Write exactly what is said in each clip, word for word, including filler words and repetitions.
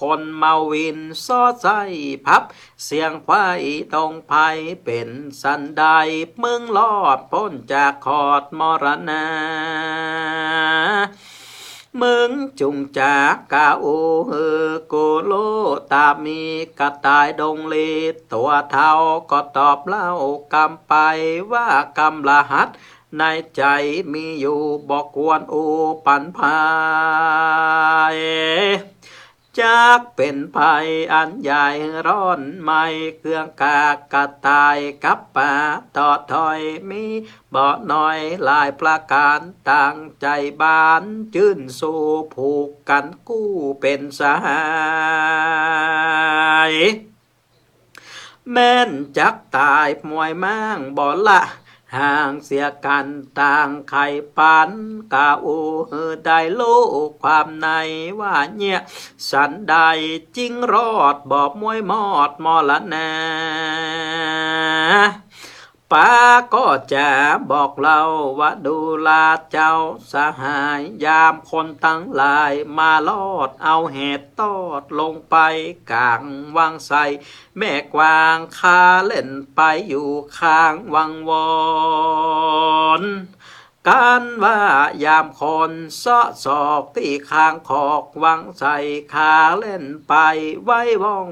คนเมาวินซ้อใส้ผับ เสียงไฟดงไพรเป๋นสันใด มึงรอดป๊นจากขอดมรณะ มึงจุ่งจ๋ากาอู้หื้อกูฮู้ ต๋ามมีกระต่ายดงลี ตั๋วเฒ่าก็ตอบเล่ากำไป ว่ากำรหัสในใจ๋มีอยู่ บ่ควรอู้ปันใผ จักเป๋นภัยอันใหญ่ร้อนไหม้ เคืองกากกระต่ายกับป๋า ต่อถ้อยมีบ่น้อยหลายประก๋าน ตั้งใจ๋บานจื้นสู้ ผูกกั๋นกู้เป๋นสหาย แม่นจักต๋ายมวยม้างบ่ละ ห่างเสียกั๋นต่างใค่ปัน กาอู้หื้อได้ฮู้ความในว่าเยียะ สันใดจึงรอดบ่มวยมอดมรณะ ป๋าก็จะบอกเล่าว่า ดูราเจ้าสหาย ยามคนตังหลายมารอด เอาแหตอดลงไปก๋างวังไส แม่กวางคาเล่นไปอยู่ข้างวังวน กั๋นว่ายามคนเซาะซอกตี้ข้างคอกวังไส คาเล่นไปไว้ว่อง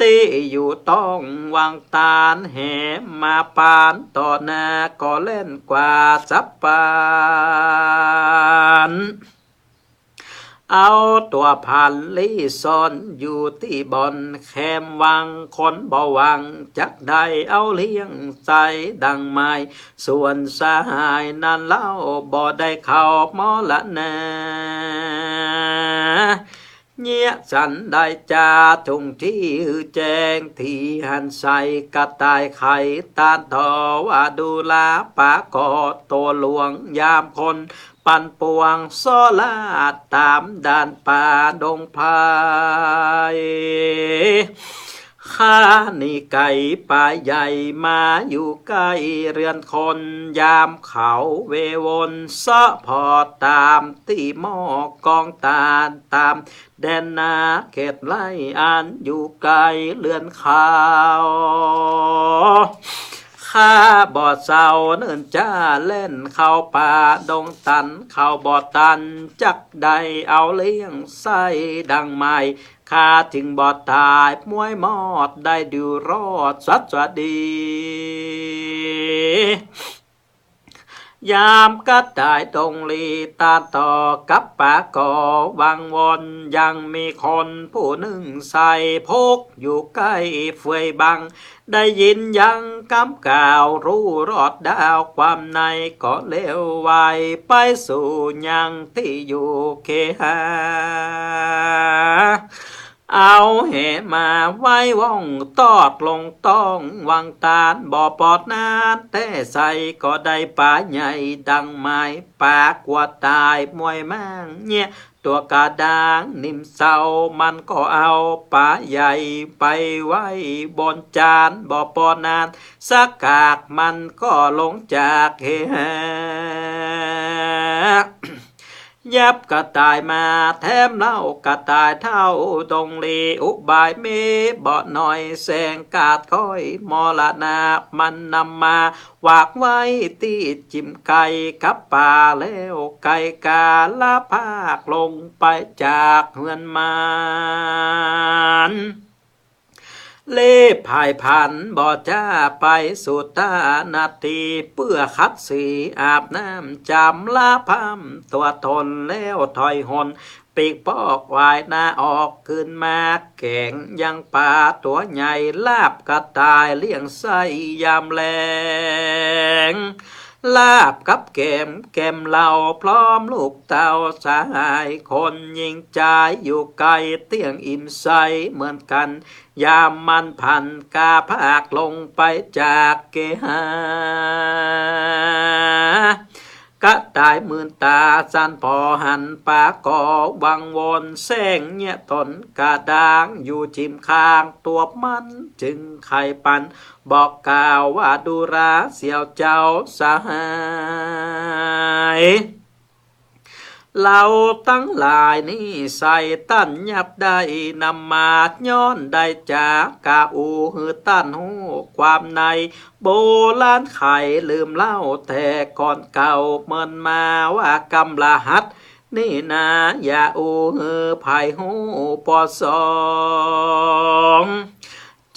ตี้อยู่ต้องวังตาน แหมาปานต่อหน้า ก็เล่นกว่าสับปัน เอาตั๋วผันลี้ซ่อนอยู่ตี้บ่อนแคมวัง คนบ่หวังจักได้เอาเลี้ยงใส่ดังหมาย ส่วนสหายนั้นเล่าบ่ได้เข้ามรณะ เยียะสันใดจาจุ่งจี้หื้อแจ้ง ตี้หันใส่กระต่ายไขตานต่อว่า ดูราป๋าก็ตั๋วหลวง ยามคนปั่นป่วงซ้อราดต๋ามด่านป่าดงไพร ข้านี่ไก๋ป๋าใหญ่มาอยู่ใก้เฮือนคน ยามเขาเววนเซาะผ่อต๋ามตี้หม้อกองตาน ต๋ามแดนนาเขตไร่อันอยู่ใก้เฮือนเขา ข้าบ่เซาเนิ่นจ๊าเล่นเข้าป่าดงตัน เขาบ่ตันจักได้เอาเลี้ยงใส่ดังหมาย ข้าจึงบ่ต๋ายมวยมอด ได้อยู่รอดสัสดี ยามกระต่ายดงลีตานต่อกับป๋าก็วังวน ยังมีคนผู้นึ่งใส่พกอยู่ใก้เฟือยบัง ได้ยินยังกำกล่าวฮู้รอดดาว ความในก็เลวไว ไปสู่ยังตี้อยู่เคหา เอาแหมาไว้ว่องตอดลงต้องวังตาน บ่ปอดนานแต๊ใส่ก็ได้ป๋าใหญ่ดังหมาย ป๋ากั๋วต๋ายมวยม้างเยียะตั๋วกะด้าง นิ่มเซามันก็เอาป๋าใหญ่ไปไว้บนจาน บ่ปอดนานสักกากมันก็ลงจากเคหา ยับกระต่ายมาแถมเล่ากระต่ายเฒ่าดงลี อุบายมีบ่น้อยแสงกาดก้อยมรณะ มันนำมาฝากไว้ตี้จิ่มไก่กับป๋าแล้ว ไก่กาละพากลงไปจากเฮือนมัน เล่บผายผันบ่จ้าไปสู่ตานาตี เปื้อขัดสีอาบน้ำจำละพร่ำตั๋วต๋นแล้วถอยหน ปีกปอกวายหน้าออกคืนมา แก๋งยังป๋าตั๋วใหญ่ ลาบกระต่ายเลี้ยงใส่ยามแลง ลาบกับแกมแกมเหล้าพร้อมลูกเต้า สหายคนยิงจายอยู่ใก้เตี้ยงอิ่มใสเหมือนกั๋น ยามมันผันกาพากลงไปจากเคหา กระต่ายมื่นต๋าสันผ่อหันป๋าก็วังวน แสงเยียะต๋นกะด้างอยู่จิ่มข้าง ตั๋วมันจึงไขปัน บอกกล่าวว่า ดูราเสี่ยวเจ้าสหาย เฮาตังหลายนี้ใส่ต้านยับได้นำมา ย้อนได้จ๋ากล่าวอู้หื้อต้านฮู้ความใน โบราณใค่ลืมเล่าแต่ก่อนเก่า เมินมาว่ากำรหัสนี้นา อย่าอู้หื้อใผฮู้ปอสอง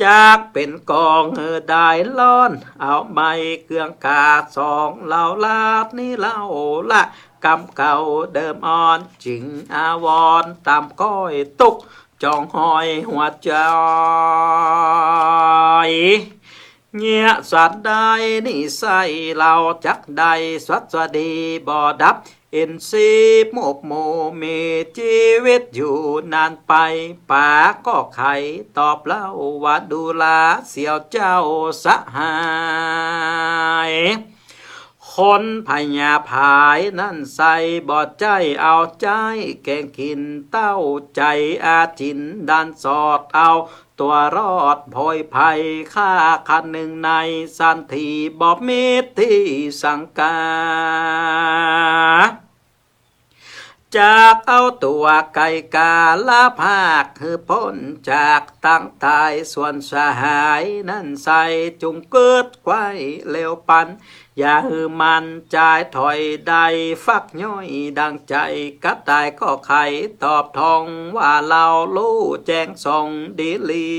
จักเป๋นกองหื้อได้ร้อน เอาไม้เกืองกาสอง เฮาลาดนี้เล่าละ กำเก่าเดิมอ่อน จึงอาวรณ์ต๋ามก้อยตุ๊กข์ จ่องห้อยหัวใจ๋ เยียะสันใดนิสัยเฮา จักได้สวัสดีบ่ดับ อินทรีย์หมกหมู่มีจีวิตอยู่นานไป ป๋าก็ใค่ตอบเล่าว่า ดูราเสียวเจ้าสหาย คนพญาผายนั้นใส่บ่ใจ้เอาใจ๊ แกงกิ๋นเต้าใจ๋อาจิ๋น ดันสอดเอาตั๋วรอดโผยภัย ข้าคันนึ่งในสันทีบ่มีตี้สังกา จักเอาตั๋วไก่กาละภาค หื้อป๊นจากตังต๋าย ส่วนสหายนั้นใส่จุ่งกึ๊ดไขว้เร็วปัน อย่าหื้อมันจายถอย ได้ฟักย้อยดังใจ๋ กระต่ายก็ใค่ตอบท่องว่า เฮาฮู้แจ้งส่องดีหลี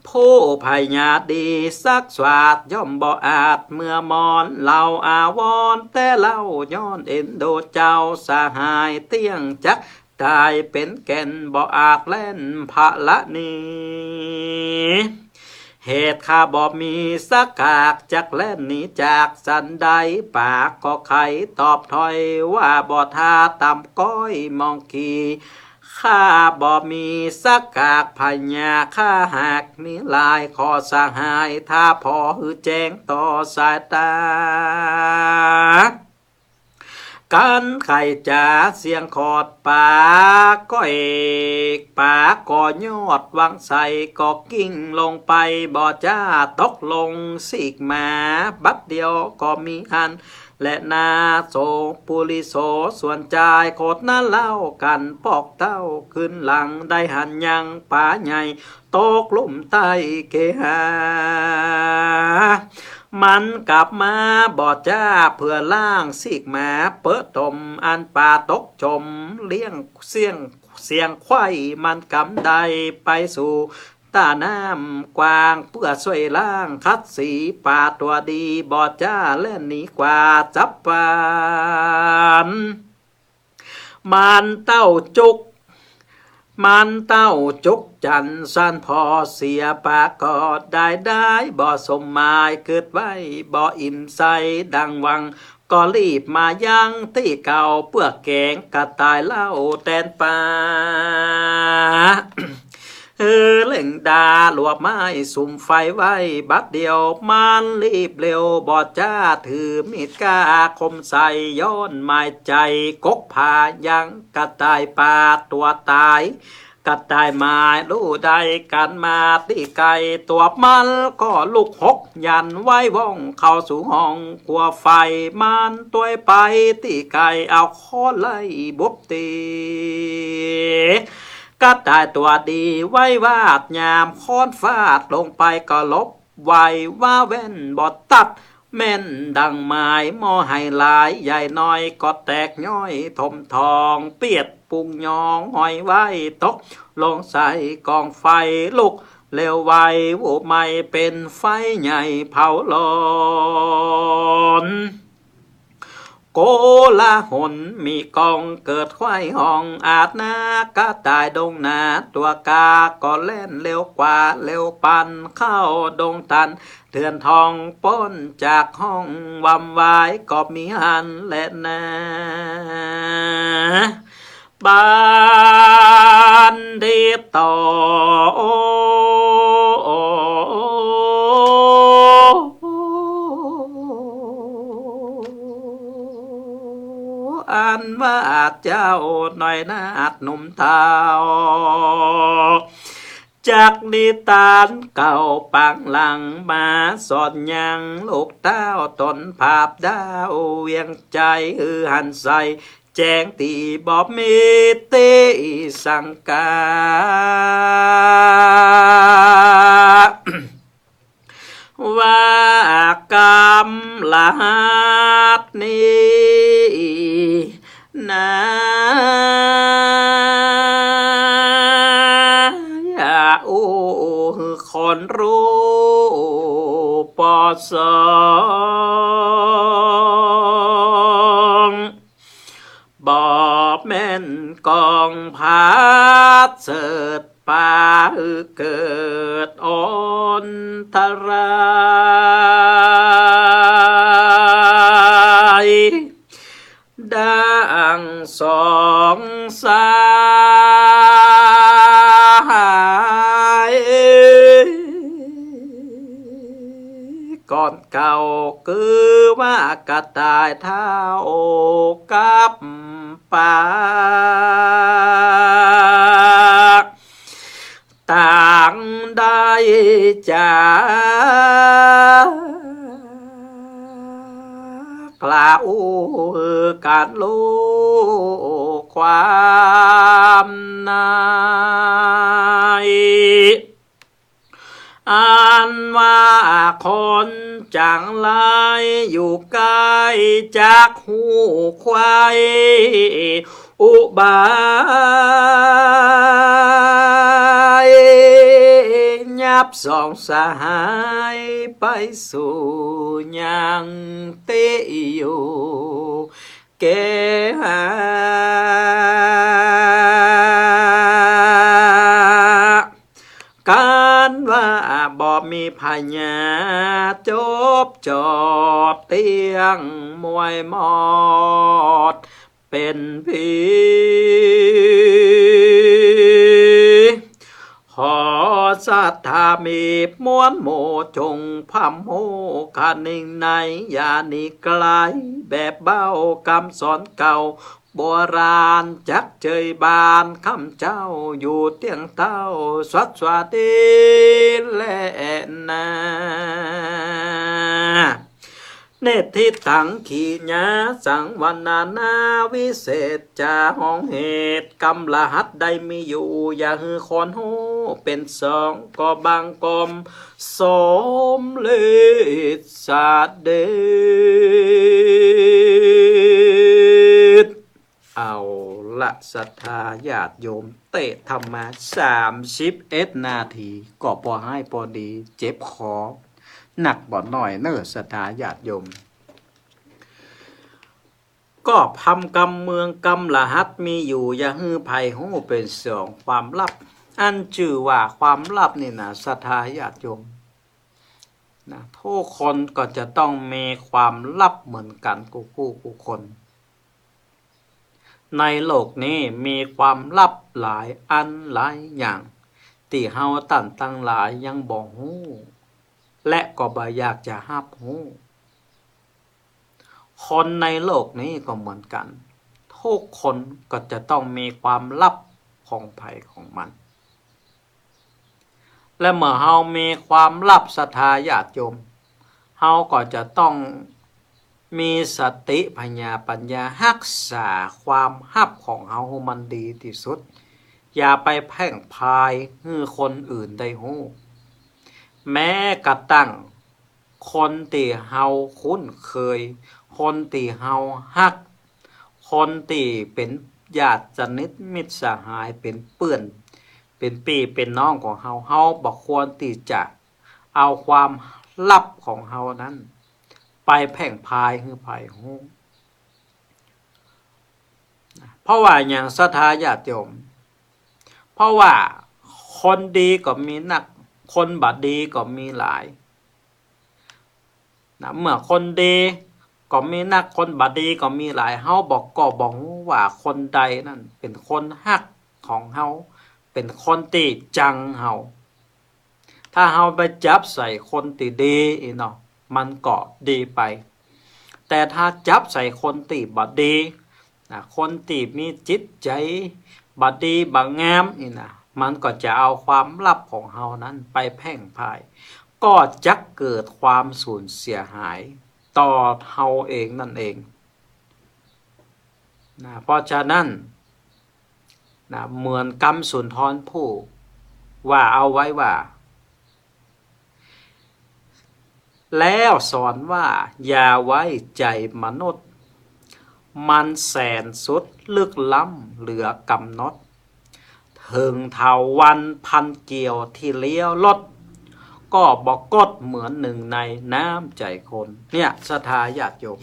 ผู้พญาดีสักสวาดย่อมบ่อาจเมื่อมอน เฮาอาวรณ์แต่เล่า ย้อนเอ็นดูเจ้าสหายเตี้ยง จักต๋ายเป๋นแก่น บ่อาจแล่นผละหนี เหตุข้าบ่มีสักกาก จักแล่นหนีจากสันใด ป๋าก็ใค่ตอบถ้อยว่า บ่ท้าต๋ามก้อยมองกี่ ข้าบ่มีสักกาก พญาข้าหากมีหลาย ขอสหายถ้าผ่อหื้อแจ้งต่อสายต๋า กั๋นไขจ๋าเสียงขอดป๋าก้อย ป๋าก็ยอดวังใส ก็กิ้งลงไปบ่จ้า ตกลงสีกหมา บัดเดียวก็มีหั้นแลนา โสปุริโส ส่วนจายโคตรนั้นเล่า กั๋นปอกเต้าคืนหลัง ได้หันยังป๋าใหญ่ ตกลุ่มใต้เกหา มันกลับมาบ่จ้าเปื้อล้างสีกหมา เปิ้อตมอันป๋าตกจม เลี้ยงเสี้ยง เสียงไขว้มันกำได้ไปสู่ต้าน้ำกว้าง เปื้อซ่วยล้างขัดสีป๋าตั๋วดีบ่จ้า แล่นหนีกว่าจับปัน มันเต้าจุก มันเต้าจุกจันทร์สันผ่อเสียป๋าก็ได้ ได้บ่สมหมายกึ๊ดไว้บ่อิ่มใสดังหวัง ก็รีบมายังตี้เก่า เปื้อแก๋งกระต่ายเล่าแตนป๋า เออ เร่งดาหลวบไม้สุมไฟไว้บัดเดียว มันรีบเร็วบ่จ้า ถือมีดกล้าคมใส่ ย้อนหมายใจ๋กกผายังกระต่ายป๋าตั๋วต๋าย กระต่ายหมายฮู้ได้กั๋นมาตี้ไก่ ตั๋วมันก็ลุกหกยันไว้ว่องเข้าสู่ห้องครัวไฟ มันตวยไปตี้ไก่เอาค้อนไล่บุบตี๋ กระต่ายตั๋วดีไว้วาด ยามค้อนฟาดลงไปก็หลบไว ว้าแว่นบ่ตัดแม่นดังหมาย หม้อไหหลายใหญ่น้อยก็แตกย้อยถมทอง เปียดปุงยองห้อยไว้ตกลงใส่กองไฟ ลุกเร็วไว วุบไหม้เป๋นไฟใหญ่เผาหลอน โกลาหลมีก้องเกิดไขว้ห้องอาดนา กระต่ายดงนาตั๋วกาก็แล่นเร็วกว่าเร็วปัน เข้าดงตันเถื่อนทองป๊นจากห้องวำวายก็มีหั้นแลนา บัณฑิตโต อันว่าเจ้าน้อยนาฏหนุ่มเฒ่า จากนิตานเก่าปางหลังมาสอนยังลูกเต้าต๋นผาบดาวเวียงใจ๋ หื้อหันใสแจ้งตี้บ่มีตี้สังกา ว่ากำลหัสนี้นา อย่าอู้หื้อคนฮู้ปอสอง บ่แม่นกองผาเสริฐปาหื้อเกิดอันตรายดังสองสหาย ก่อนเก่าคือว่ากระต่ายเฒ่ากับป๋า ต่างได้จากกล่าวกันลูกความใน อันว่าคนจังไรอยู่ใก้จักฮู้ไขว้อุบาย ยับสองสหายไปสู่ยังตี้อยู่แก่หา กันว่าบ่มีพญาจบจอบเตี้ยงมวยหมดเป๋นผี ขอศรัทธามีมวลหมู่จงพร่ำฮู้คณิงใน อย่าหนีไกลแบบเบ้ากำสอนเก่า โบราณจักเจยบานคำเจ้าอยู่เตี้ยงเต้าสัตว์สวาดีแลนา เนตถิตังขีญาสังวรรณนาวิเศษจา ห้องเหตุกำลหัสใดมีอยู่ อย่าหื้อคนฮู้เป๋นสอง ก็บังคมสมฤทธิ์เสด็จ เอาละศรัทธาญาติโยม เตะธรรมาสามสิบเอ็ดนาที ก็ปอฮ้ายปอดี เจ็บคอนักบ่น้อยเน่อศรัทธาญาติโยม ก็พร่ำกำเมืองกำลหัสมีอยู่ อย่าหื้อใผฮู้เป๋นสอง ความลับ อันจื้อว่าความลับนี่นะศรัทธาญาติโยม นะ ทุกคนก็จะต้องมีความลับเหมือนกั๋นกู้กู้คน ในโลกนี้มีความลับหลายอันหลายอย่าง ตี้เฮาต้านตังหลายยังบ่ฮู้ และก็บ่อยากจะฮับฮู้ คนในโลกนี้ก็เหมือนกั๋น ทุกคนก็จะต้องมีความลับของใผของมัน และเมื่อเฮามีความลับศรัทธาญาติโยม เฮาก็จะต้องมีสติผญาปั๋ญญาฮักษาความฮับของเฮาหื้อมันดีตี้สุด อย่าไปแพ่งพรายหื้อคนอื่นได้ฮู้ แม้กระทั่ง คนตี้เฮาคุ้นเคย คนตี้เฮาฮัก คนตี้เป๋นญาติสนิทมิตรสหาย เป๋นเปื้อน เป๋นปี้เป๋นน้องของเฮา เฮาบ่ควรตี้จะเอาความลับของเฮานั้น ไปแพ่งพรายหื้อใผฮู้ เพราะว่าหยังศรัทธาญาติโยม เพราะว่าคนดีก็มีนัก คนบ่ดีก็มีหลาย นะ เมื่อคนดีก็มีนัก คนบ่ดีก็มีหลาย เฮาบ่ ก็บ่ฮู้ว่าคนใดนั้นเป๋นคนฮักของเฮา เป๋นคนตี้จังเฮา ถ้าเฮาไปจับใส่คนตี้ดีอี้เนาะ มันก็ดีไป แต่ถ้าจับใส่คนตี้บ่ดี นะ คนตี้มีจิตใจ๋บ่ดีบ่งามอี้นะ มันก็จะเอาความลับของเฮานั้นไปแพร่งพราย ก็จะเกิดความสูญเสียหายต่อเฮาเองนั่นเองนะ เพราะฉะนั้นนะ เหมือนกำสุนทรภู่ว่าเอาไว้ว่า แล้วสอนว่าอย่าไว้ใจ๋มนุษย์ มันแสนสุดลึกล้ำเหลือกำหนด เถิงเถาวัลย์พันเกี่ยวที่เลี้ยวรถ ก็บ่กดเหมือนหนึ่งในน้ำใจ๋คน เนี่ย ศรัทธาญาติโยม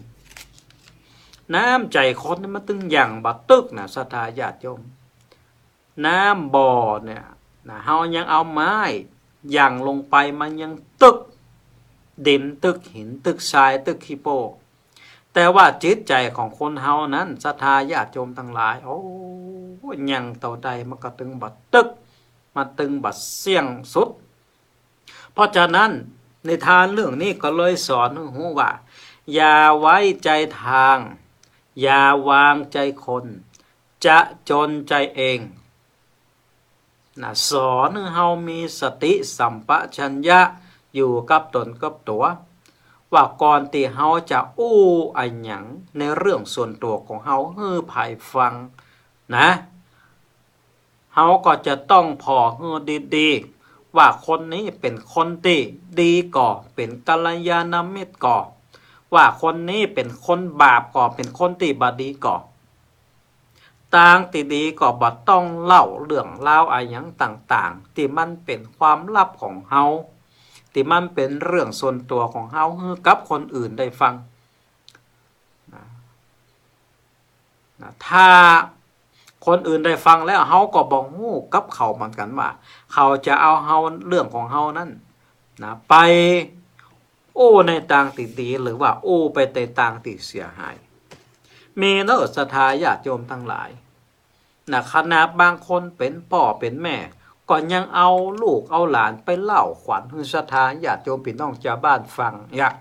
น้ำใจ๋คนนี่มันตึงหยั่งบ่ตึกนะ ศรัทธาญาติโยม น้ำบ่อเนี่ยนะ เฮายังเอาไม้หยั่งลงไป มันยังตึก ดินตึก หินตึก ทรายตึก ขี้โป้ แต่ว่าจิตใจ๋ของคนเฮานั้น ศรัทธาญาติโยมตังหลาย โอ้ หยั่งเต้าใดมันก็ตึงบ่ตึก มันตึงบ่เสี้ยงสุด เพราะฉะนั้นนิทานเรื่องนี้ก็เลยสอนหื้อฮู้ว่า อย่าไว้ใจ๋ทาง อย่าวางใจ๋คน จะจนใจ๋เอง นะ สอนหื้อเฮามีสติสัมปชัญญะอยู่กับตนกับตั๋ว ว่าก่อนตี้เฮาจะอู้อะหยังในเรื่องส่วนตั๋วของเฮาหื้อใผฟังนะ เฮาก็จะต้องผ่อหื้อดีๆ ว่าคนนี้เป๋นคนตี้ดีก่อ เป๋นกัลยาณมิตรก่อ ว่าคนนี้เป๋นคนบาปก่อ เป๋นคนตี้บ่ดีก่อ ตางตี้ดีก็บ่ต้องเล่าเรื่องราวอะหยังต่างๆ ตี้มันเป๋นความลับของเฮา ตี้มันเป๋นเรื่องส่วนตั๋วของเฮา หื้อกับคนอื่นได้ฟังนะ นะ ถ้าคนอื่นได้ฟังแล้ว เฮาก็บ่ฮู้กับเขาเหมือนกั๋นว่า เขาจะเอาเฮา เรื่องของเฮานั้นนะ ไปอู้ในตางตี้ดี หรือว่าอู้ไปในตางตี้เสียหาย มีเนาะ ศรัทธาญาติโยมตังหลายนะ ขนาดบางคนเป๋นป้อเป๋นแม่ ก็ยังเอาลูกเอาหลานไปเล่าขวัญหื้อศรัทธาญาติโยมปี้น้องจาวบ้านฟัง เนี่ย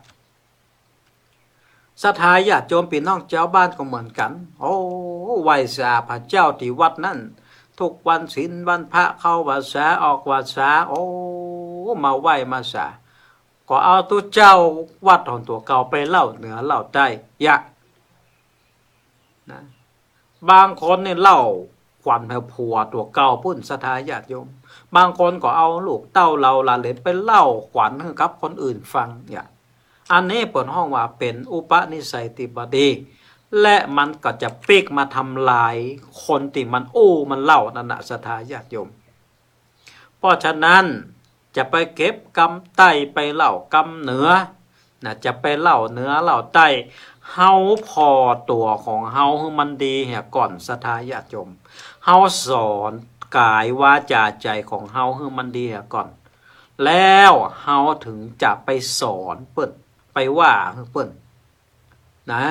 ศรัทธาญาติโยมปี้น้องจาวบ้านก็เหมือนกั๋น โอ้ ไหว้สาพระเจ้าตี้วัดนั้น ทุกวันศีลวันพระเข้าวัดสาออกวัดสา โอ้ มาไหว้มาสา ก็เอาตุ๊เจ้าวัดของตั๋วเก่าไปเล่าเหนือเล่าใต้ เนี่ย นะ บางคนนี่เล่าขวัญหื้อผัวตั๋วเก่าปู๊น ศรัทธาญาติโยม บางคนก็เอาลูกเต้าเหล่าหลานเหลนไปเล่าขวัญหื้อกับคนอื่นฟัง เนี่ย อันนี้เปิ้นฮ้องว่าเป๋นอุปนิสัยตี้บ่ดี และมันก็จะปิ๊กมาทำลายคนตี้มันอู้มันเล่านั่นนะ ศรัทธาญาติโยม เพราะฉะนั้นจะไปเก็บกำใต้ไปเล่ากำเหนือนะ จะไปเล่าเหนือเล่าใต้ เฮาผ่อตั๋วของเฮาหื้อมันดีเหียก่อน ศรัทธาญาติโยม เฮาสอนก๋ายวาจ๋าใจ๋ของเฮาหื้อมันดีเหียก่อน แล้วเฮาเถิงจะไปสอนเปิ้น ไปว่าหื้อเปิ้นนะ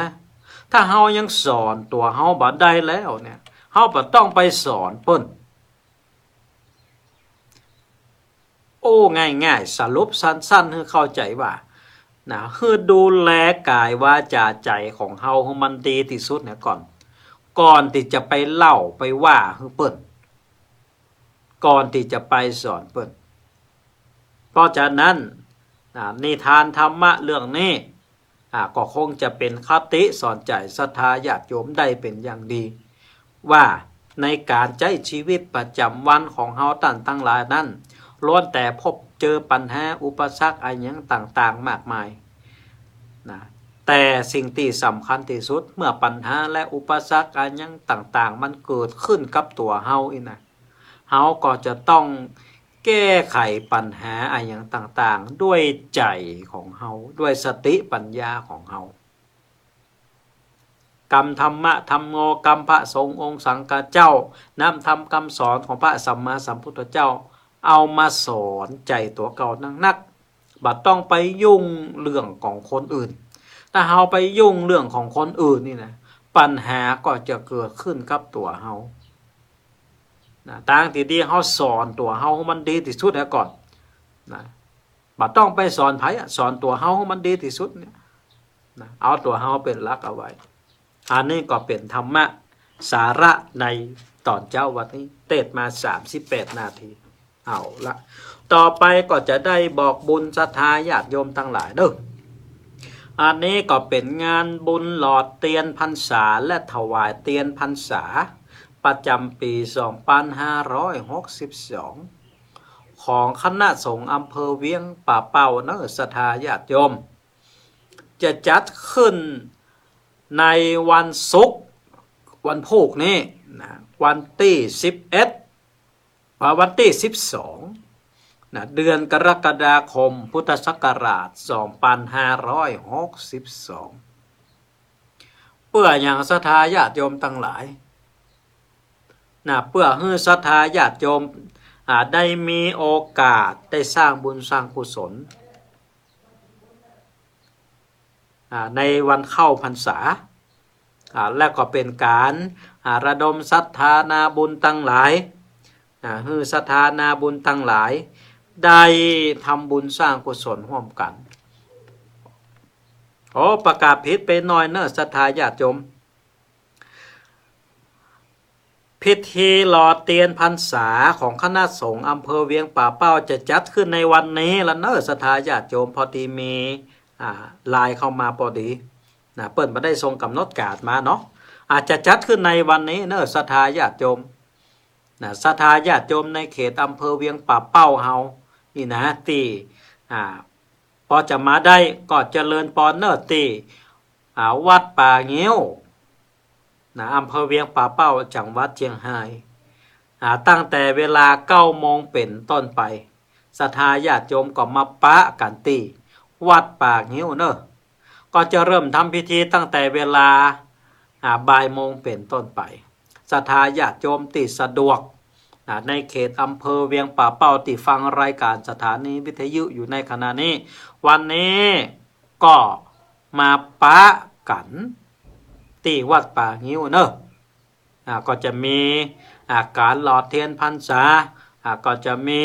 ถ้าเฮายังสอนตั๋วเฮาบ่ได้แล้วเนี่ย เฮาบ่ต้องไปสอนเปิ้น โอ้ ง่ายๆ สรุปสั้นๆ หื้อเข้าใจ๋ว่านะ หื้อดูแลก๋ายวาจ๋าใจ๋ของเฮาหื้อมันดีตี้สุดเหียก่อน ก่อนตี้จะไปเล่าไปว่าหื้อเปิ้น ก่อนตี้จะไปสอนเปิ้น เพราะฉะนั้นนะ นิทานธรรมะเรื่องนี้ อ่า ก็คงจะเป๋นคติสอนใจ๋ศรัทธาญาติโยมได้เป๋นอย่างดี ว่าในก๋านใจ๊จีวิตประจ๋ำวันของเฮาต้านตังหลายนั้น ล้วนแต่พบเจอปัญหาอุปสรรคอะหยังต่างๆ มากมายนะ แต่สิ่งตี้สำคัญตี้สุด เมื่อปัญหาและอุปสรรคอะหยังต่างๆ มันเกิดขึ้นกับตั๋วเฮาอี้นะ เฮาก็จะต้องแก้ไขปัญหาอะหยังต่างๆ ด้วยใจ๋ของเฮา ด้วยสติปัญญาของเฮา กำธัมมะธัมโม กำพระสงฆ์องค์สังฆเจ้า น้ำธรรมกำสอนของพระสัมมาสัมพุทธเจ้า เอามาสอนใจ๋ตั๋วเก่านักๆ บ่ต้องไปยุ่งเรื่องของคนอื่น ถ้าเฮาไปยุ่งเรื่องของคนอื่นนี่นะ ปัญหาก็จะเกิดขึ้นกับตั๋วเฮา นะ ตางตี้ดีเฮาสอนตั๋วเฮามันดีตี้สุดเหียก่อนนะ บ่ต้องไปสอนใผอะ สอนตั๋วเฮามันดีตี้สุดเนี่ยนะ เอาตั๋วเฮาเป๋นหลักเอาไว้ อันนี้ก็เป๋นธรรมะสาระใน ต๋อนเจ๊าวันนี้ เตสน์มาสามสิบแปดนาที เอาละ ต่อไปก็จะได้บอกบุญศรัทธาญาติโยมตังหลายเด้อ อันนี้ก็เป๋นงานบุญหล่อเตียนพรรษาและถวายเตียนพรรษา ประจ๋ำปี๋สองปันห้าร้อยหกสิบสอง ของคณะสงฆ์อำเภอเวียงป่าเป้าเนาะ ศรัทธาญาติโยม จะจัดขึ้นในวันศุกร์ วันพูกนี้นะ วันตี้สิบเอ็ด อ่า วันตี้สิบสองนะ เดือนกรกฎาคม พุทธศักราชสองปันห้าร้อยหกสิบสอง เปื้อหยังศรัทธาญาติโยมตังหลายนะ เปื้อหื้อศรัทธาญาติโยม อ่า ได้มีโอกาสได้สร้างบุญสร้างกุศล อ่า ในวันเข้าพรรษา อ่า และก็เป๋นก๋าน อ่า ระดมศรัทธานาบุญตังหลาย อ่า หื้อศรัทธานาบุญตังหลาย ได้ทำบุญสร้างกุศลฮ่วมกั๋น โอ้ ประกาศผิดไปหน่อยเนาะ ศรัทธาญาติโยม พิธีหล่อเตียนพรรษาของคณะสงฆ์อำเภอเวียงป่าเป้าจะจัดขึ้นในวันนี้ละเนาะ ศรัทธาญาติโยม พอดีมี อ่า ไลน์เข้ามาพอดีนะ เปิ้นบ่ได้ส่งก๋ำหนดก๋านมาเนาะ อาจจะจัดขึ้นในวันนี้เนาะ ศรัทธาญาติโยมนะ ศรัทธาญาติโยมในเขตอำเภอเวียงป่าเป้าเฮานี่นะ ตี้ อ่า ปอจะมาได้ก็เจริญปอนเนาะ ตี้ อ่า วัดป่างิ้วนะ อำเภอเวียงป่าเป้า จังหวัดเจียงฮาย อ่า ตั้งแต่เวลาเก้าโมงเป๋นต้นไป ศรัทธาญาติโยมก็มาปะกั๋นตี้วัดป่างิ้วเนาะ ก็จะเริ่มทำพิธีตั้งแต่เวลา อ่า บ่ายโมงเป๋นต้นไป ศรัทธาญาติโยมตี้สะดวก อ่า ในเขตอำเภอเวียงป่าเป้าตี้ฟังรายก๋านสถานีวิทยุอยู่ในขณะนี้ วันนี้ก็มาปะกั๋นตี้วัดป่างิ้วเนาะ อ่า ก็จะมี อ่า ก๋านหล่อเตียนพรรษา อ่า ก็จะมี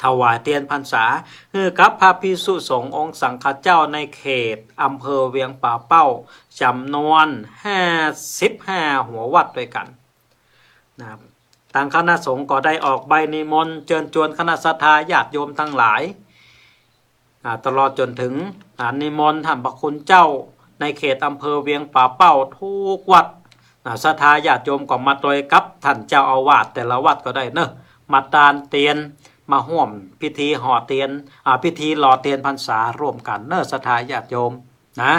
ถวายเตียนพรรษา หื้อกับพระภิกษุสงฆ์องค์สังฆเจ้าในเขตอำเภอเวียงป่าเป้า จ๋ำนวนห้าสิบห้าหัววัดตวยกั๋นนะ ตางคณะสงฆ์ก็ได้ออกใบนิมนต์เจิญจวนคณะศรัทธาญาติโยมตังหลาย อ่า ตลอดจ๋นเถิง อ่า นิมนต์ต้านพระคุณเจ้าในเขตอำเภอเวียงป่าเป้ากู้วัด อ่า ศรัทธาญาติโยมก็มาตวยกับต้านเจ้าอาวาสแต่ละวัดก็ได้เนาะ มาตานเตียน มาฮ่วมพิธีห่อเตียน อ่า พิธีหล่อเตียนพรรษาฮ่วมกั๋นเนาะ ศรัทธาญาติโยมนะ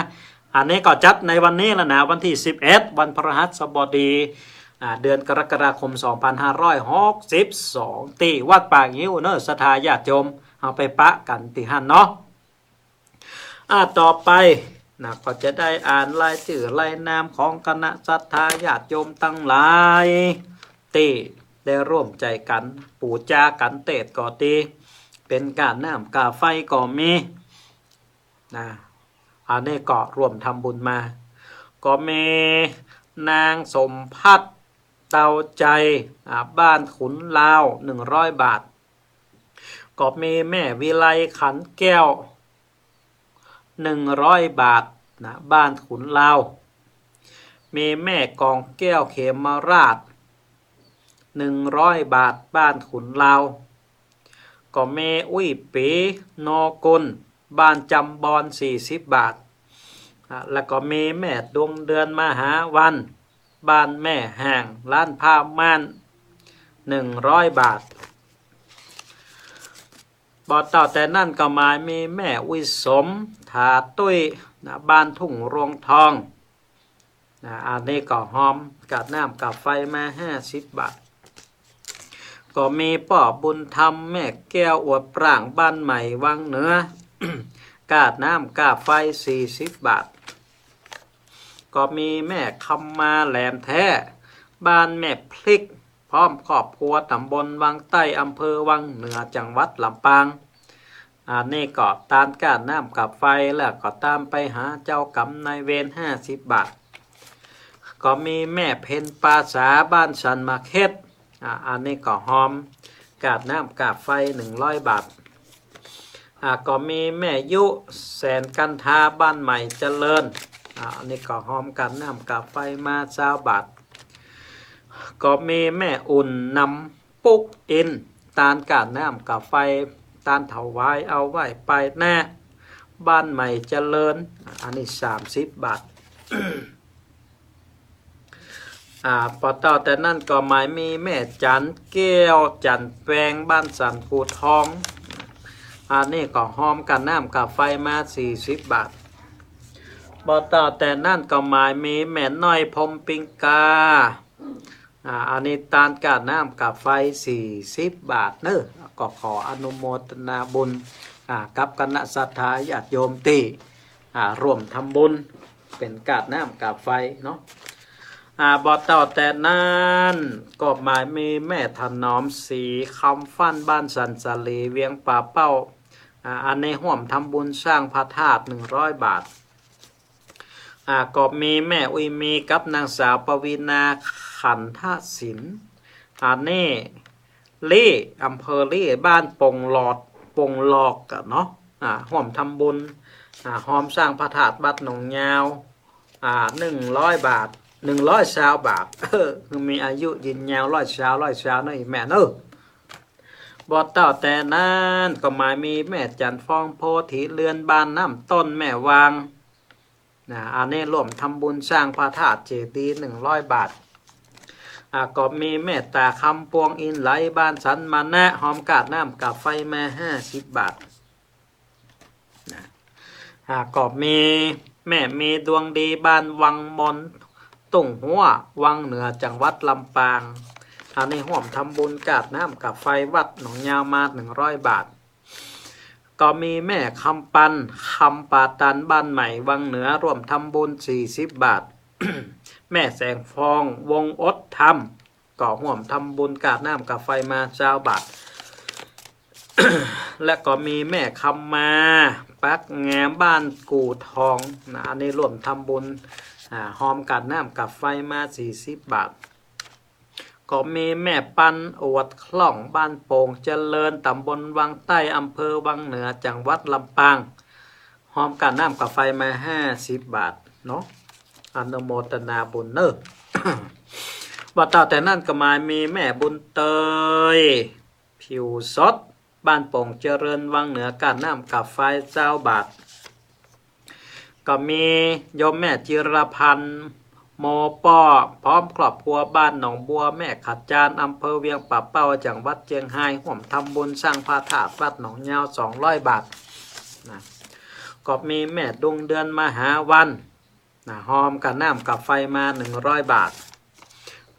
อันนี้ก็จัดในวันนี้ละนะ วันตี้สิบเอ็ด วันพฤหัสบดี อ่า เดือนกรกฎาคม สองปันห้าร้อยหกสิบสอง ตี้วัดป่างิ้วเนาะ ศรัทธาญาติโยม เฮาไปปะกั๋นตี้หั้นเนาะ อ่า ต่อไปนะ ก็จะได้อ่านรายจื้อรายนามของคณะศรัทธาญาติโยมตังหลาย ตี้ได้ฮ่วมใจ๋กั๋นปู๋จากั๋นเตสน์ก็ดี เป๋นก้าน้ำก้าไฟก็มีนะ อันนี้ก็ฮ่วมทำบุญมา ก็มีนางสมภัทร เตาใจ อ่า บ้านขุนลาว หนึ่งร้อยบาท ก็มีแม่วิไลขันแก้ว หนึ่งร้อยบาทนะ บ้านขุนลาว มีแม่กองแก้วเขมราช หนึ่งร้อยบาท บ้านขุนลาว ก็มีอุ้ยปีโนกุล บ้านจำบอน สี่สิบบาท อ่ะ แล้วก็มีแม่ดวงเดือนมหาวัน บ้านแม่ห่าง ร้านผ้าม่าน หนึ่งร้อยบาท บ่เต้าแต่นั้นก็มามีแม่อุ้ยสม ถาตุ้ยนะ บ้านทุ่งรวงทองนะ อันนี้ก็ฮ่อมก้าน้ำก้าไฟมา ห้าสิบบาท ก็มีป้อบุญธรรม แม่แก้วอวดปร่าง บ้านใหม่วังเหนือ ก้าน้ำก้าไฟ สี่สิบบาท ก็มีแม่คำมาแหลมแท้ บ้านแม่พริก พร้อมครอบครัว ตำบลวังใต้ อำเภอวังเหนือ จังหวัดลำปาง อันนี้ก็ตานก้าน้ำก้าไฟ แล้วก็ตามไปหาเจ้ากรรมนายเวร ห้าสิบบาท ก็มีแม่เพ็ญปาสา บ้านสันหมากเห็ด อ่า อันนี้ก็ฮ่อมก้าน้ำก้าไฟ หนึ่งร้อยบาท อ่า ก็มีแม่ยุแสนกันทา บ้านใหม่เจริญ อ่า อันนี้ก็ฮ่อมก้าน้ำก้าไฟมา ซาวบาท ก็มีแม่อุ่นนำปุ๊กอิน ตานก้าน้ำก้าไฟ ตานถวายเอาไหว้ป้ายหน้าบ้านใหม่เจริญ อันนี้สามสิบบาท อ่า ปอเต้าแต่นั้นก็หมายมีแม่จันแก้ว จันแปง บ้านสันกูทอง อันนี้ก็ฮอมก้าน้ำก้าไฟมาสี่สิบบาท ปอเต้าแต่นั้นก็หมายมีแม่น้อยพรหมปิงกา อ่า อันนี้ตานก้าน้ำก้าไฟสี่สิบบาทเนอะ ก็ขออนุโมทนาบุญ อ่า กับคณะศรัทธาญาติโยมตี้ อ่า ร่วมทำบุญ เป๋นก้าน้ำก้าไฟเนาะ อ่า บ่เต้าแต่นั้นก็หมายมีแม่ถนอมศรีคำฟั่น บ้านสันสาลี เวียงป่าเป้า อ่า อันนี้ฮ่วมทำบุญสร้างพระธาตุหนึ่งร้อยบาท อ่า ก็มีแม่อุยมีกับนางสาวปวีณาขันทศิลป์ อันนี้ ลี้ อำเภอลี้ บ้านปงหลอด ปงหลอกอะเนาะ อ่า ฮ่วมทำบุญ อ่า ฮอมสร้างพระธาตุวัดหนองยาว อ่า หนึ่งร้อยบาท หนึ่งร้อยซาวบาท เออ มีอายุยืนยาว ร้อยซาว ร้อยซาวเนาะ อีแม่เนาะ บ่เต้าแต่นั้นก็หมายมีแม่จันทร์ฟองโพธิเรือน บ้านน้ำต้น แม่วาง นะ อันนี้ร่วมทำบุญสร้างพระธาตุเจดีย์หนึ่งร้อยบาท อ่า ก็มีแม่ตาคำปวงอินไหล บ้านสันมานะ ฮอมก้าน้ำก้าไฟมาห้าสิบบาท นะ อ่า ก็มีแม่มีดวงดี บ้านวังมน ตุ้งหัว วังเหนือ จังหวัดลำปาง อันนี้ฮ่วมทำบุญก้าน้ำก้าไฟวัดหนองยาวมาหนึ่งร้อยบาท ก็มีแม่คำปัน คำปาตัน บ้านใหม่วังเหนือ ร่วมทำบุญสี่สิบบาท แม่แสงฟอง วงอดธรรม ก็ฮ่วมทำบุญก้าน้ำก้าไฟมาซาวบาท และก็มีแม่คำมา ปักแงม บ้านกู่ทอง นะ อันนี้ร่วมทำบุญ อ่า ฮอมก้าน้ำก้าไฟมาสี่สิบบาท ก็มีแม่ปันอวดคล่อง บ้านโป่งเจริญ ตำบลวังใต้ อำเภอวังเหนือ จังหวัดลำปาง ฮอมก้าน้ำก้าไฟมาห้าสิบบาทเนาะ อนุโมทนาบุญเนอะ บ่เต้าแต่นั้นก็หมายมีแม่บุญเตย ผิวสด บ้านโป่งเจริญ วังเหนือ ก้าน้ำก้าไฟซาวบาท ก็มีโยมแม่จิรพันธ์ โมป้อ พร้อมครอบครัว บ้านหนองบัว แม่ขจาน อำเภอเวียงป่าเป้า จังหวัดเจียงฮาย ฮ่วมทำบุญสร้างพระธาตุวัดหนองยาวสองร้อยบาท นะ ก็มีแม่ดวงเดือน มหาวัน นะ ฮอมก้าน้ำก้าไฟมาหนึ่งร้อยบาท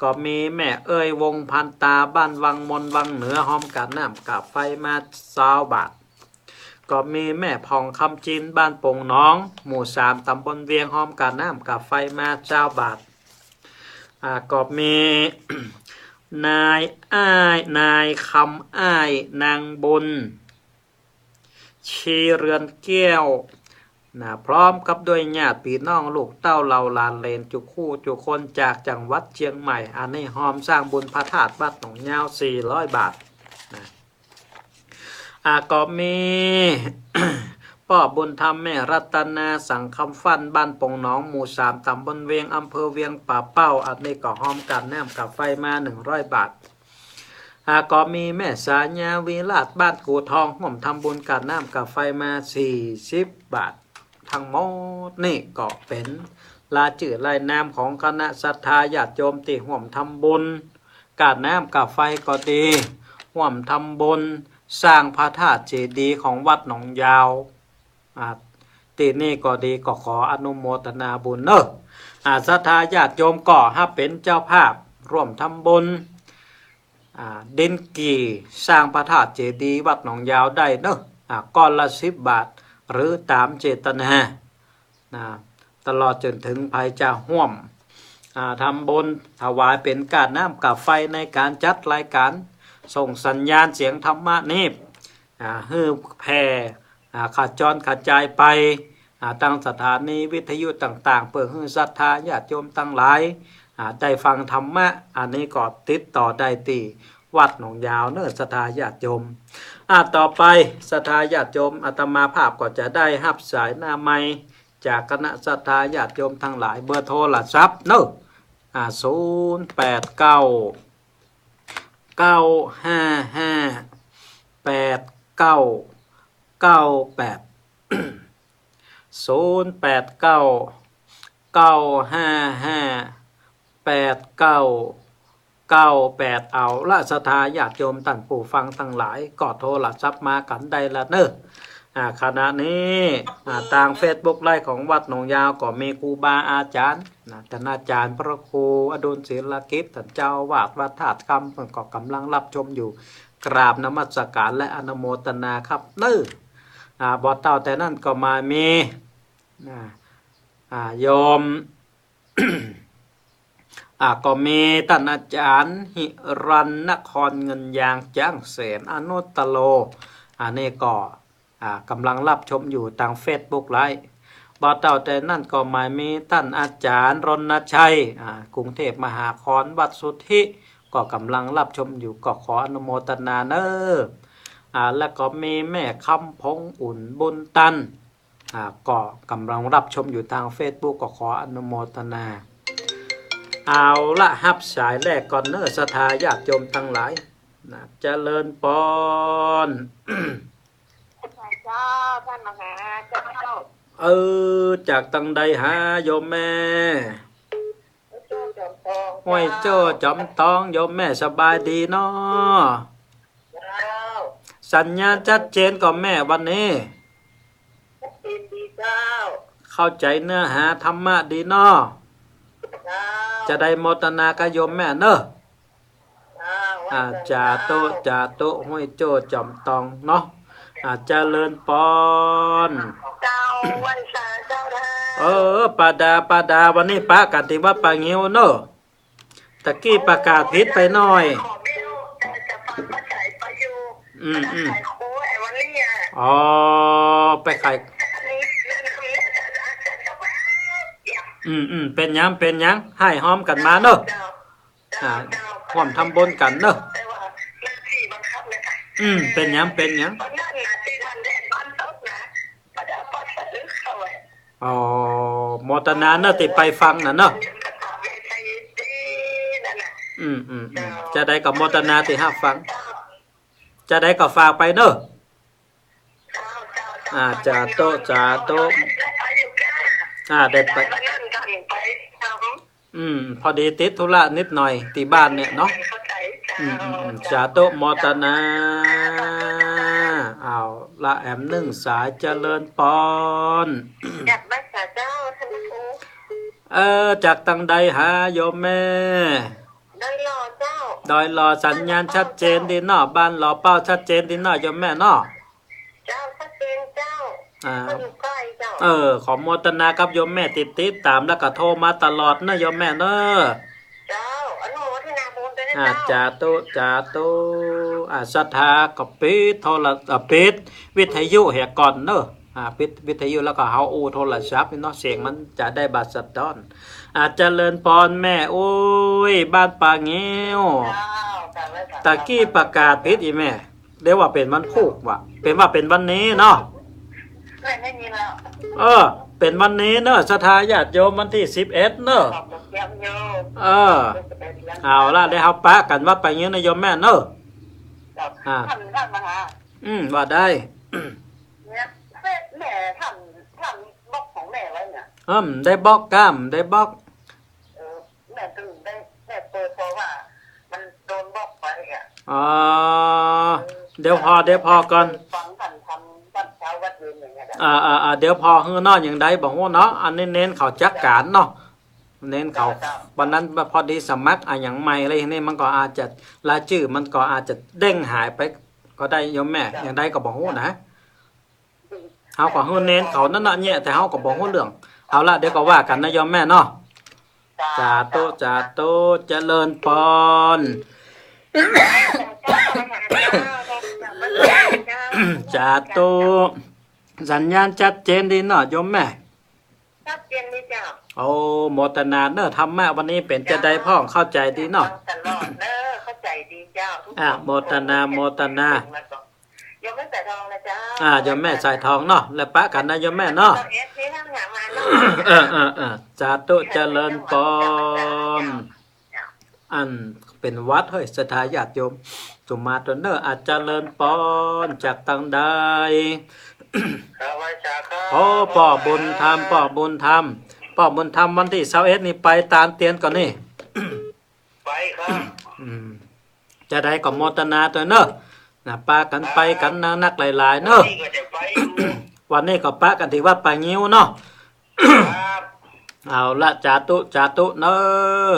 ก็มีแม่เอ้ย วงศ์พันตา บ้านวังมน วังเหนือ ฮอมก้าน้ำก้าไฟมาซาวบาท ก็มีแม่ผ่องคำจิน บ้านโป่งหนอง หมู่สาม ตำบลเวียง ฮอมก้าน้ำก้าไฟมาซาวบาท อ่า ก็มี นายอ้าย นายคำอ้าย นางบุญ ชีเรือนแก้ว นะ พร้อมกับด้วยญาติปี้น้องลูกเต้าเหล่าหลานเหลนจุกคู่จุกคนจากจังหวัดเจียงใหม่ อันนี้ฮอมสร้างบุญพระธาตุวัดหนองยาวสี่ร้อยบาท นะ อ่า ก็มี ป้อบุญธรรม แม่รัตนา สังคำฟั่น บ้านโป่งหนอง หมู่สาม ตำบลเวียง อำเภอเวียงป่าเป้า อันนี้ก็ฮอมก้าน้ำก้าไฟมาหนึ่งร้อยบาท อ่า ก็มีแม่สายาวิราช บ้านกู่ทอง ฮ่วมทำบุญก้าน้ำก้าไฟมาสี่สิบบาท ทั้งหมดนี่ก็เป๋นรายจื้อรายนามของคณะศรัทธาญาติโยมตี้ฮ่วมทำบุญ ก้าน้ำก้าไฟก็ดี ฮ่วมทำบุญสร้างพระธาตุเจดีย์ของวัดหนองยาว อ่า ตี้นี่ก็ดี ก็ขออนุโมทนาบุญเนอะ อ่า ศรัทธาญาติโยมก็ฮับเป๋นเจ้าภาพร่วมทำบุญ อ่า ดินกี่สร้างพระธาตุเจดีย์วัดหนองยาวได้เนอะ อ่า ก้อนละสิบบาท หรือต๋ามเจตนา นะ ตลอดจ๋นเถิงใผจะฮ่วม อ่า ทำบุญถวายเป๋นก้าน้ำก้าไฟในก๋านจัดรายก๋านส่งสัญญาณเสียงธรรมะนี้ อ่า หื้อแผ่ อ่า ขจรกระจายไป อ่า ตางสถานีวิทยุต่างๆ เปื้อหื้อศรัทธาญาติโยมตังหลาย อ่า ได้ฟังธรรมะ อันนี้ก็ติดต่อได้ตี้วัดหนองยาวเนอะ ศรัทธาญาติโยม อ่า ต่อไปศรัทธาญาติโยม อาตมาภาพก็จะได้ฮับสายหน้าไมค์จากคณะศรัทธาญาติโยมตังหลาย เบอร์โทรศัพท์เนอะ อ่า ศูนย์แปดเก้า เก้าห้าห้า แปดเก้าเก้าแปด ศูนย์แปดเก้า เก้าห้าห้า แปดเก้าเก้าแปด เอาละ ศรัทธาญาติโยมต้านผู้ฟังตังหลาย ก็โทรศัพท์มากั๋นได้ละเน่อ อ่า ขณะนี้ อ่า ตางเฟซบุ๊กไลฟ์ของวัดหนองยาวก็มีครูบาอาจ๋ารย์นะ ต้านอาจ๋ารย์พระครูอดุลศิลกิจ ต้านเจ้าอาวาสวัดธาตุคำ เปิ้นก็ก่ำลังฮับชมอยู่ กราบนมัสการและอนุโมทนาครับเน่อ อ่า บ่เต้าแต่นั้นก็มามี อ่า อ่า โยม อ่า ก็มีต้านอาจ๋ารย์หิรัญนคร เงินยางจ้างแสน อนุตตโล อันนี้ก็ อ่า ก่ำลังฮับชมอยู่ตางเฟซบุ๊กไลฟ์ บ่เต้าแต่นั้นก็มามีต้านอาจ๋ารย์รณชัย อ่า กรุงเทพมหานคร วัดสุทธิ ก็ก่ำลังฮับชมอยู่ ก็ขออนุโมทนาเน่อ อ่า แล้วก็มีแม่คำพงอุ่นบุญตัน อ่า ก็ก่ำลังฮับชมอยู่ตางเฟซบุ๊ก ก็ขออนุโมทนา เอาละ ฮับสายแรกก่อนเน่อ ศรัทธาญาติโยมตังหลายนะ เจริญปอน เจ้า ต้านมหาเจ้า เออ จากตังใดหาโยมแม่ ห้วยโจ้จอมตอง ห้วยโจ้จอมตอง โยมแม่สบายดีเนาะ เจ้า สัญญาณชัดเจนก่อแม่วันนี้ ชัดเจนดีเจ้า เข้าใจ๋เนื้อหาธรรมะดีเนาะ เจ้า จะได้โมทนากับโยมแม่เนาะ เจ้า อ่า สาธุ สาธุ ห้วยโจ้จอมตองเนาะ อ่า เจริญปอน เจ้า ไหว้สาเจ้าท่าน เออ ป้าดา ป้าดา วันนี้ปะกั๋นตี้วัดป่างิ้วเนาะ ตะกี้ประกาศผิดไปหน่อย อืม อืม อ๋อ ไปขาย อืม อืม เป๋นหยัง เป๋นหยัง ไห้ฮ้อมกั๋นมาเนาะ อ่า ฮ่วมทำบุญกั๋นเนาะ อืม เป๋นหยัง เป๋นหยัง อ๋อ โมทนาเนาะ ตี้ไปฟังน่ะเนาะ อืม อืม อืม จาใดก็โมทนาตี้ฮับฟัง จาใดก็ฝากไปเนาะ อ่า สาธุ สาธุ อ่า ได้ไป อืม พอดีติดธุระนิดหน่อยตี้บ้านเนี่ยเนาะ อืม อืม อืม สาธุ โมทนา เอาละ แอมนึ่งสาย เจริญปอน กราบนมัสการเจ้าท่านพระครู เออ จากตังใดหาโยมแม่ ดอยหล่อเจ้า ดอยหล่อ สัญญาณชัดเจนดีเนาะ บ้านหล่อเป้าชัดเจนดีเนาะ โยมแม่เนาะ เจ้า ชัดเจนเจ้า อ่า คนใกล้เจ้า เออ ขอโมทนากับโยมแม่ตี้ติดต๋าม แล้วก็โทรมาตลอดเนาะ โยมแม่เนาะ เจ้า อนุโมทนาบุญด้วยนะ อ่า เจ้า สาธุ สาธุ อ่า ศรัทธาก็ปิดโทร อ่า ปิดวิทยุเหียก่อนเนาะ อ่า ปิดวิทยุแล้วก็เฮาอู้โทรศัพท์นี่เนาะ เสียงมันจะได้บ่สะท้อน อ่า เจริญปอนแม่ โอ้ย บ้านป่างิ้ว เจ้า ตะกี้ประกาศผิดอีแม่ เดี๋ยวว่าเป๋นวันพูกว่ะ เป๋นว่าเป๋นวันนี้เนาะ ไม่ ไม่มีแล้ว เออ เป๋นวันนี้เนาะ ศรัทธาญาติโยม วันตี้สิบเอ็ดเนาะ ขอบคุณโยม เออ เอาละ เดี๋ยวเฮาปะกั๋นวัดป่างิ้วนะโยมแม่เนาะ ครับ อ่า ท่าน ท่านมหา อืม ว่าได้ เนี่ย แม่ แม่ท่าน ท่านบล็อกของแม่ไว้เนี่ย อืม ได้บล็อกก้าม ได้บล็อก เออ แม่ถึงได้ แม่เปิดเพราะว่ามันโดนบล็อกไปอ่ะ อ๋อ เดี๋ยวผ่อ เดี๋ยวผ่อก่อน ฟังท่านทำวัดเช้าวัดเย็นอย่างเงี้ยนะ อ่า อ่า อ่า เดี๋ยวผ่อหื้อเนาะ อย่างใดบ่ฮู้เนาะ อันนี้เน้นเขาจัดก๋านเนาะ เน้นเขา เจ้า วันนั้นพอดีสมัครอะหยังใหม่เลย นี่มันก็อาจจะ รายจื้อมันก็อาจจะเด้งหายไปก็ได้โยมแม่ เจ้า อย่างใดก็บ่ฮู้นะ เฮาก็หื้อเน้นเขานั่นน่ะเนี่ย แต่เฮาก็บ่ฮู้เรื่อง เอาละ เดี๋ยวก็ว่ากั๋นนะโยมแม่เนาะ สาธุ สาธุ เจริญปอน สาธุ สัญญาณชัดเจนดีเนาะโยมแม่ ชัดเจนดีเจ้า โอ้ โมทนาเนาะ ธรรมะวันนี้เป๋นจาใดพ่อง เข้าใจ๋ดีเนาะ ฟังตลอดเนาะ เข้าใจ๋ดีเจ้า อ่ะ โมทนา โมทนา โยมแม่สายทองนะเจ้า อ่า โยมแม่สายทองเนาะ แล้วปะกั๋นนะโยมแม่เนาะ เอฟซีทั้งหลายมาเนาะ เออ เออ เออ สาธุ เจริญปอน อันเป๋นหวัดเฮ้ย ศรัทธาญาติโยม สุมาตรเนอ อาจเจริญปอนจากตางใด ครับ ไหว้สาครับ โอ้ ป้อบุญธรรม ป้อบุญธรรม ป้อบุญธรรม วันตี้ซาวเอ็ดนี่ไปตานเตียนก่อนี่ ไปครับ อืม จาใดก็โมทนาตวยเนอะ นะ ปากั๋นไปกั๋นนักๆ หลายๆ เนอะ วันนี้ก็จะไปอยู่ วันนี้ก็ปะกั๋นตี้วัดป่างิ้วเนาะ ครับ เอาละ สาธุ สาธุ เนอะ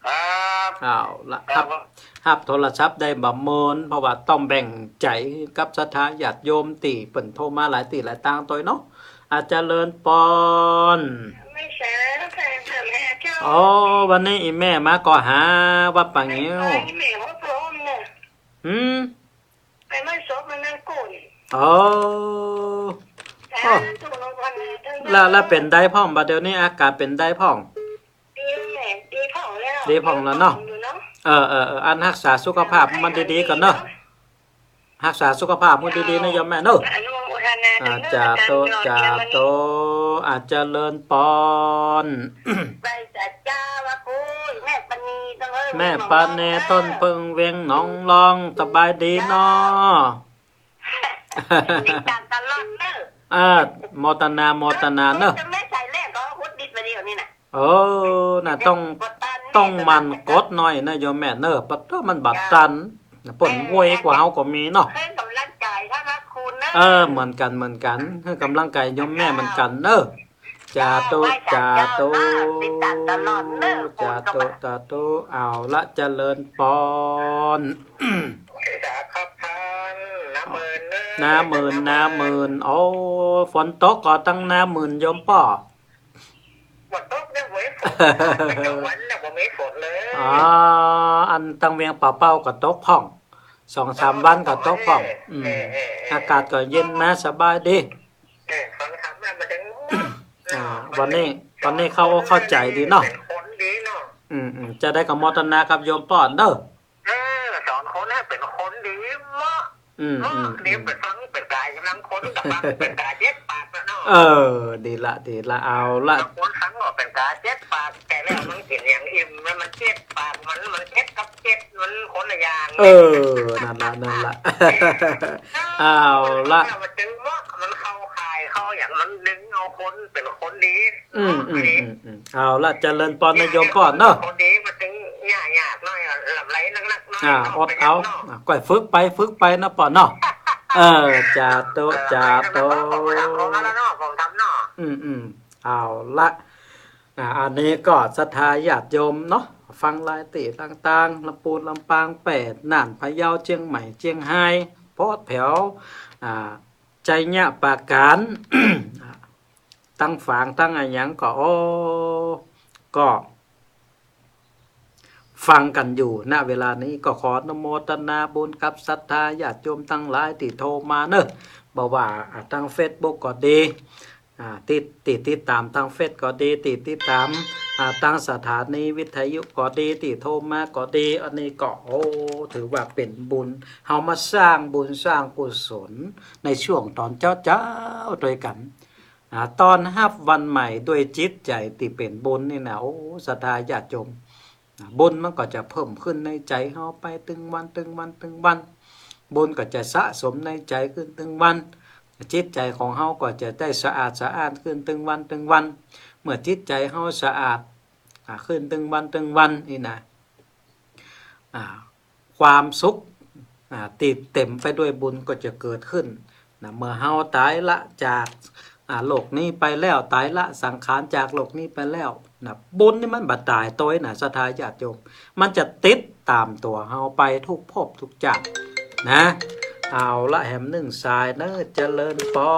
ครับ เอาละ ครับ ฮับ ฮับโทรศัพท์ได้บ่เมิน เพราะว่าต้องแบ่งใจ๋กับศรัทธาญาติโยมตี้เปิ้นโทรมาหลายตี้หลายตางตวยเนาะ อาจเจริญปอน ไม่ใช่ แล้วแต่ แต่แม่เจ้า อ๋อ วันนี้อี่แม่มาก่อหาวัดป่างิ้ว ไปแม่ว่าพร้อมเนี่ย หืม ไปไม่ศพมันนั่นกุ่น อ๋อ สาธุ แล้ว แล้วเป๋นใดพ่อง บ่าเดี่ยวนี้อาก๋านเป๋นใดพ่อง ดีแหละ ดีพ่องแล้ว ดีพ่องแล้วเนาะ ดีพ่องอยู่เนาะ เออ เออ เออ อันฮักษาสุขภาพมันดีๆ ก่อนเนอะ ฮักษาสุขภาพมันดีๆ นะโยมแม่เนอะ อนุโมทนา อ่า ด้วยเนอะ สาธุ อาจารย์ยอดเยี่ยม สาธุ อาจเจริญปอน ไปจ้ะเจ้า ว่าปุ้ย แม่ปานี ต้นเพิ่ง แม่ปานี ต้นเพิ่ง เวียงหนองลอง สบายดีเนาะ ติดตามตลอดเนอะ อ่า โมทนา โมทนาเนอะ จะไม่ใส่แรกก็ฮุดดิดมาเดียวนี่นะ เออ น่ะ ต้อง กดดัน ต้องหมั่นกดหน่อยนะโยมแม่เนอะ ปะเต๊อะมันบ่ตัน เปิ้นโวยกว่าเฮาก็มีเนาะ เพิ่มกำลังใจ ถ้ารักคุณเนอะ เออ เหมือนกั๋น เหมือนกั๋น หื้อกำลังใจโยมแม่เหมือนกั๋นเนอะ สาธุ สาธุ ติดตามตลอดเนอะ สาธุ สาธุ เอาละ เจริญปอน สาธุครับท่าน นาหมื่นเนอะ นาหมื่น นาหมื่น โอ้ ฝนตกก่อตังนาหมื่นโยมป้อ บ่ตกเนี่ย บ่มีฝน เป็นกลางวันเนี่ย บ่มีฝนเลย อ๋อ อันตังเวียงป่าเป้าก็ตกพ่อง สองสามวันก็ตกพ่อง เออ อืม เออ เออ เออ อากาศก็เย็นมาสบายดี เออ ฟังธรรมแล้วมันจะง่วง อ่า วันนี้ วันนี้เข้าอกเข้าใจ๋ดีเนาะ เป๋นคนดีเนาะ อืม อืม จาใดก็โมทนากับโยมป้อเนอะ เออ สอนคนหื้อเป๋นคนดีเนาะ อืม เนาะ อืม ดี อืม ไปฟังเป๋นก๋าก๋ำลังคน กับฟังเป๋นก๋าเจ็บปากแล้วเนาะ เออ ดีละ ดีละ เอาละ บางคนฟังก็เป๋นก๋าเจ็บปาก แต่แล้วมันกิ๋นอย่างอิ่มแล้วมันเจ็บปาก มัน มันเจ็บกับเจ็บ มันคนละอย่าง เออ นั่นละ นั่นละ เอาละ มันจึงเหมาะ มันเข้าข่ายเข้าอย่าง มันดึงเอาคนเป๋นคนดี อืม อืม อืม อืม เอาละ เจริญปอนนะโยมป้อเนาะ คนดีมันจึงยากๆ หน่อย ลำไรนักๆ หน่อย อ่า อดเอา เนาะ อ่า ก้อยฝึกไป ฝึกไปนะป้อเนาะ เออ สาธุ สาธุ ผมทำเนาะ ผมทำเนาะ อืม อืม เอาละ อ่า อันนี้ก็ศรัทธาญาติโยมเนาะ ฟังหลายตี้ต่างๆ ลำปูน ลำปาง แป้ น่าน พะเยา เจียงใหม่ เจียงฮาย โพดแผว อ่า ชัยปราการ อ่า ตังฝางตังอะหยังก็ โอ้ ก็ ฟังกั๋นอยู่ ณ เวลานี้ ก็ขออนุโมทนาบุญกับศรัทธาญาติโยมตังหลายตี้โทรมาเนอะ บ่ว่า อ่า ตังเฟซบุ๊กก็ดี อ่า ตี้ ตี้ติดต๋ามตังเฟซก็ดี ตี้ติดต๋าม อ่า ตังสถานีวิทยุก็ดี ตี้โทรมาก็ดี อันนี้ก็ โอ้ ถือว่าเป๋นบุญ เฮามาสร้างบุญสร้างกุศลในช่วงต๋อนเจ๊าๆ ตวยกั๋น อ่า ต้อนฮับวันใหม่ด้วยจิตใจ๋ตี้เป๋นบุญนี่นะ โอ้ ศรัทธาญาติโยม อ่า บุญมันก็จะเพิ่มขึ้นในใจ๋เฮาไปตึงวัน ตึงวัน ตึงวัน บุญก็จะสะสมในใจ๋ขึ้นตึงวัน จิตใจ๋ของเฮาก็จะได้สะอาดสะอ้านขึ้นตึงวัน ตึงวัน เมื่อจิตใจ๋เฮาสะอาด อ่า ขึ้นตึงวัน ตึงวันนี่นะ อ่า ความสุข อ่า ตี้เต๋มไปด้วยบุญก็จะเกิดขึ้นนะ เมื่อเฮาต๋ายละจาก อ่า โลกนี้ไปแล้ว ต๋ายละสังขารจากโลกนี้ไปแล้วนะ บุญนี่มันบ่ต๋ายตวยนะ ศรัทธาญาติโยม มันจะติดต๋ามตั๋วเฮาไปทุกภพทุกจาตินะ เอาละ แหมนึ่งสายเนอะ เจริญปอ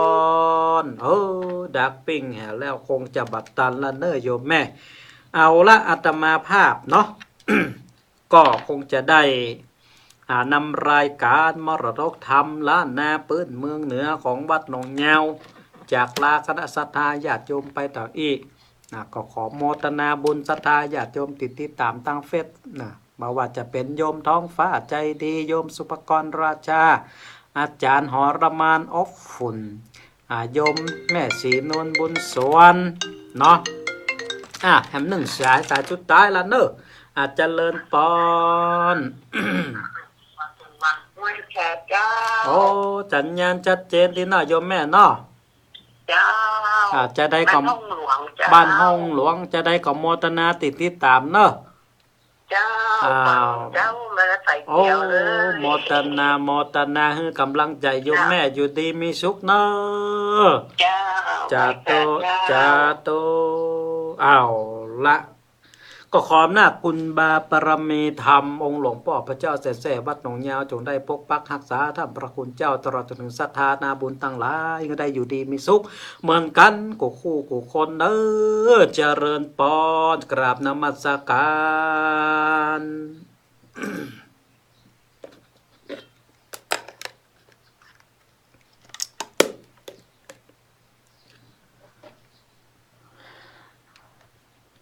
น เออ ดักปิ้งแหมแล้ว คงจะบ่ตันละเนอะโยมแม่ เอาละ อาตมาภาพเนาะ ก็คงจะได้ อ่า นำรายก๋านมรดกธรรมล้านนาปื๊นเมืองเหนือของวัดหนองยาว จากลาคณะศรัทธาญาติโยมไปเต้าอี้ นะ ก็ขอโมทนาบุญศรัทธาญาติโยมตี้ติดต๋ามตังเฟซนะ บ่ว่าจะเป๋นโยมท้องฟ้าใจดี โยมสุภกรราชา อาจ๋ารย์หรมาน อบอุ่น อ่า โยมแม่ศรีนวลบุญสวนเนาะ อ่ะ แหมนึ่งสาย สายสุดท้ายละเนอะ อ่ะ เจริญปอน เจ้า โอ้ สัญญาณชัดเจนดีเนาะโยมแม่เนาะ เจ้า อ่า จะได้ก็ บ้านห้องหลวงเจ้า บ้านห้องหลวง จะได้ก็โมทนาติดติดต๋ามเนอะ เจ้า อ้าว เจ้า มาใส่เดียวเลย โอ้ โมทนา โมทนาหื้อกำลังใจ๋โยมแม่ อยู่ดีมีสุขเนอะ เจ้า สาธุ เจ้า สาธุ เอาละ ก็ขออำนาจบุญบารมีธรรม องค์หลวงป้อพระเจ้าแซ่ๆ วัดหนองยาว จงได้ปกปักฮักษาท่านพระคุณเจ้า ตลอดจนเถิงศรัทธานาบุญตังหลาย หื้อได้อยู่ดีมีสุข เหมือนกั๋นกู้คู่กู้คนเนอะ เจริญปอน กราบนมัสก๋าน